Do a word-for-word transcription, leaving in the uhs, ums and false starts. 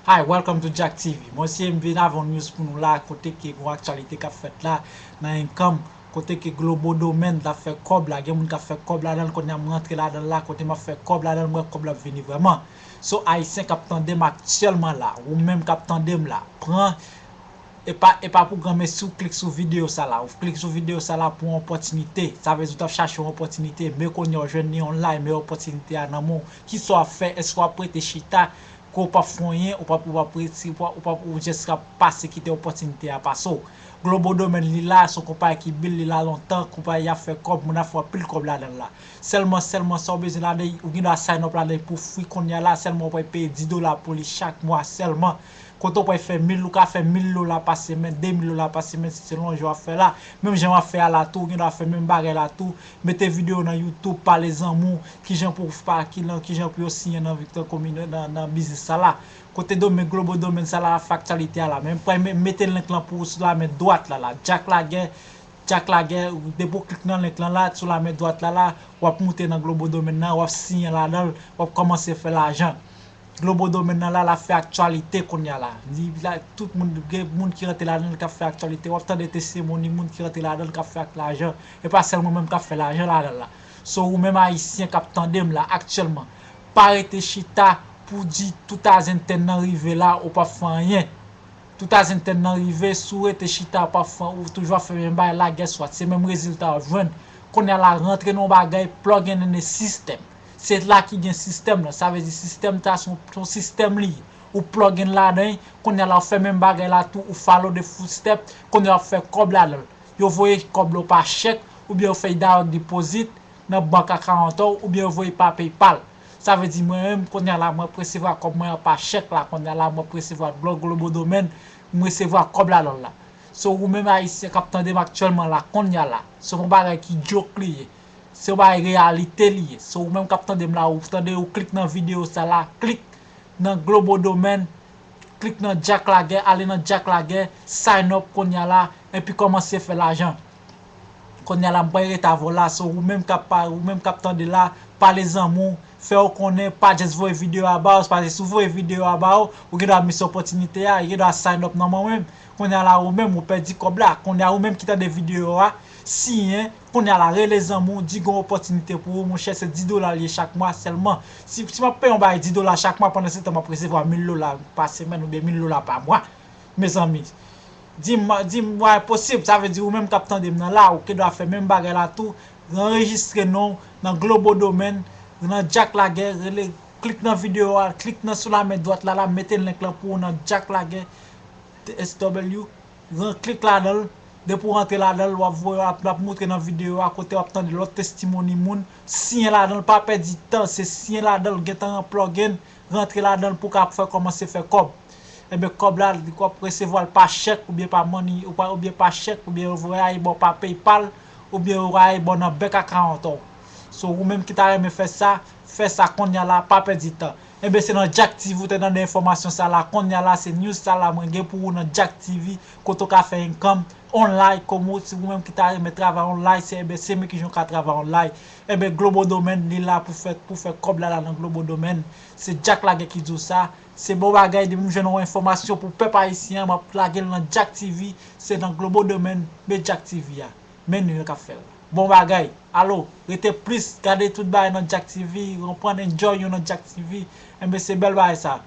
Hi, welcome to Jack T V. Mwen se M V, n avè yon news pou nou la, kote ke gon aktyalite k ap fèt la nan income, kote ke Globo Domain t ap fè kòb la, gen moun k ap fè kòb ladan l, kounye a m rantre ladan l la, kote m ap fè kòb ladan l, m wè kòb la ap vini vrèman. So, Ayisyen k ap tande m aktyèlman la, ou menm k ap tande m la, pran, e pa, e pa pou granmesi w klik sou videyo sa la, ou klik sou videyo sa la pou yon opòtinite, sa vle di w t ap chache yon opòtinite, men kounye a w jwenn li online, men opòtinite a nan men w, kisa w ap fè, èske w ap rete chita, ke w p ap fè anyen, ou p ap, ou p ap reti-, ou p ap, ou p ap, ou jis ap pase kite opòtinite a pase w. Globo Domain li la, se yon konpayi ki build, li la lontan, konpayi a fè kòb, moun ap fè anpil kòb ladan l la. Sèlman, sèlman, sa w bezwen ladan, ou gen dwa sign up ladan pou free kounye a la, sèlman w pral peye dis dola pou li chak mwa sèlman. Kote w pral fè mil, ou ka fè mil dola pa semèn, de mil dola pa semèn, si se lonje w ap fè la. Menm jan w ap fè a la tou, ou gen dwa fè menm bagay la tou. Mete videyo nan YouTube, pale zanmi w, kijan pou w pa, ki nan, kijan pou yo siyen nan, nan, nan, nan biznis sa la. Kote Domain, Globo Domain sa la, ap fè aktyalite a la. Men m pral me-, mete link lan pou ou sou lamen dwat la, la. Jack Laguerre, Jack Laguerre, depi w klik nan link lan la, sou lamen dwat la, la, w ap moute nan Globo Domain nan, w ap siyen ladan l, w ap kòmanse fè lajan. Globo Domain nan la, l ap fè aktyalite kounye a la. Li, la, tout moun, gen moun ki rantre ladan l k ap fè aktyalite. W ap tande testimony moun ki rantre ladan l k ap fè ak lajan. E pa sèl mwen menm k ap fè lajan ladan l la. So, ou menm Ayisyen k ap tande m la aktyèlman, pa rete chita pou di tout azenten nan rive la, ou p ap fè anyen. Tout azenten nan rive, si w rete chita, w p ap fè, ou toujou ap fè menm bagay la, guess what? Se menm rezilta w ap jwenn. Kounye a la, rantre nan yon bagay, plug in in the system. Se la ki gen sistèm nan. Sa vle di sistèm ta se yon, se yon sistèm li ye. Ou plug in ladan l, kounye a la w fè menm bagay la tou, ou follow the footstep, kounye a w ap fè kòb ladan l. Yo voye kòb la w pa chèk, oubyen yo fè direct deposit nan bank account ou, oubyen yo voye pa PayPal. Sa vle di mwen menm, kounye a la mwen ap resevwa kòb mwen an pa chèk la, kounye a la mwen ap resevwa Glo-, Globo Domain, m resevwa kòb ladan l la. So ou menm Ayisyen k ap tande m aktyèlman la, kounye a la. Se yon bagay ki joke li ye. Se yon bagay reyalite li ye. So ou menm k ap tande m la, ou tande ou klik nan videyo sa la, klik nan Globo Domain, klik nan Jack Laguerre, ale nan Jack Laguerre, sign up kounye a la, epi kòmanse fè lajan. Kounye a la, m pral rete avè w la, so ou menm k ap pa-, ou menm k ap tande la, pale zanmi w, fè yo konnen, pa just voye videyo a ba yo, paske si w voye videyo a ba yo, ou gen dwa miss opòtinite a, yo gen dwa sign up nan mwen menm. Kounye a la, ou menm, ou pèdi kòb la. Kounye a, ou menm ki tande videyo a, siyen, kounye a la, rele zanmi w, di gon opòtinite pou ou, monchè, se dis dola l ye chak mwa sèlman. Si, si m ap peye yon bagay dis dola chak mwa, pandan se tan m ap resevwa mil dola pa semèn oubyen mil dola pa mwa, mezanmi. Di m, di m, wa, enposib. Sa vle di ou menm k ap tande m nan la, ou gen dwa fè menm bagay la tou, anrejistre non w nan Globo Domain, nan Jack Laguerre, rele, klik nan videyo a, klik nan sou lamen dwat la, la, mete link lan pou ou nan Jack Laguerre, S W, ran-, klik ladan l. Depi w rantre ladan l, w ap voye, w ap, w ap moutre nan videyo a kote w ap tande lòt testimony moun. Siyen ladan l, pa pèdi tan, se siyen ladan l, gentan ran plug in, rantre ladan l pou w ka fè kòmanse fè kòb. Enben, kòb la, w ap resevwa l pa chèk oubyen pa money, ou pa, oubyen pa chèk, oubyen yo voye ba w pa PayPal, oubyen yo voye ba w nan bank account ou. So, ou menm ki ta renmen fè sa, fè sa kounye a la, pa pèdi tan. Enben, se nan Jack T V ou te tande enfòmasyon sa la. Kounye a la, se news sa la mwen gen pou ou nan Jack T V, kote w ka fè income online, kòm ou, si ou menm ki ta renmen travay online, se, enben, se men ki jan w ka travay online. Enben, Globo Domain, li la pou fè, pou fè kòb la, la nan Globo Domain. Se Jack Laguerre ki di w sa. Se bon bagay, depi m jwenn yon enfòmasyon pou pèp ayisyen an, m ap lage l nan Jack T V, se nan Globo Domain, men Jack T V a. Men nou yo k ap fè l. Bon bagay. Alo, rete plis, gade tout bagay nan Jack T V, konprann, enjoy yo nan Jack T V. Enben, se bèl bagay sa.